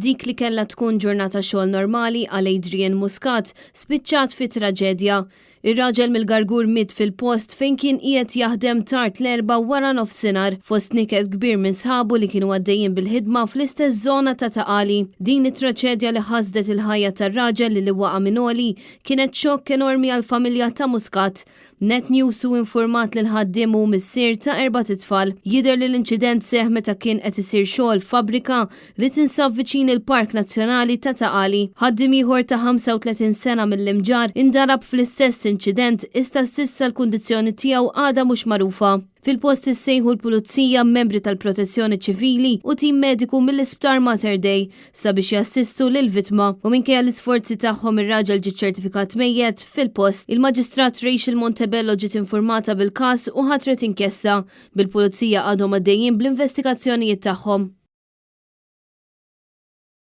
Dik li kellha tkun ġurnata xogħol normali għal Adrian Muscat spiċċat fi traġedja. Ir-raġel mill-Gargur miet fil-post fejn kien qiegħed jaħdem tard l-Erbgħa wara nofsinhar, fost niket kbir minn sħabu li kienu għaddejjin bil-ħidma fl-istess żona ta' Ta' Qali. Din it-traċedja li ħasdet il-ħajja tar-raġel li waqa' minn għoli kienet xokk enormi għall-familja ta' Muscat. Net News hu infurmat li l-ħaddiem hu missier ta' erbat itfal. Jidher li l-inċident seħħ meta kien qed isir xogħol f'fabbrika li tinsab viċin il-Park Nazzjonali ta' Ta' Qali. Ħaddiem ieħor ta' 35 sena mill-Imġarr indarab fl-istess inċident iżda s'issa l-kundizzjoni tiegħu għadha mhux magħrufa. Fil-post issejħu l-Pulizija, membri tal-Protezzjoni Ċivili u tim mediku mill-Isptar Mater Dei sabiex jassistu lill-vittma u minkejja l-isforzi tagħhom ir-raġel ġie ċċertifikat mejjet fil-post. Il-Maġistrat Rachel Montebello ġiet infurmata bil-każ u ħatret inkjesta, bil-Pulizija għadhom għaddejjin bl-investigazzjonijiet tagħhom.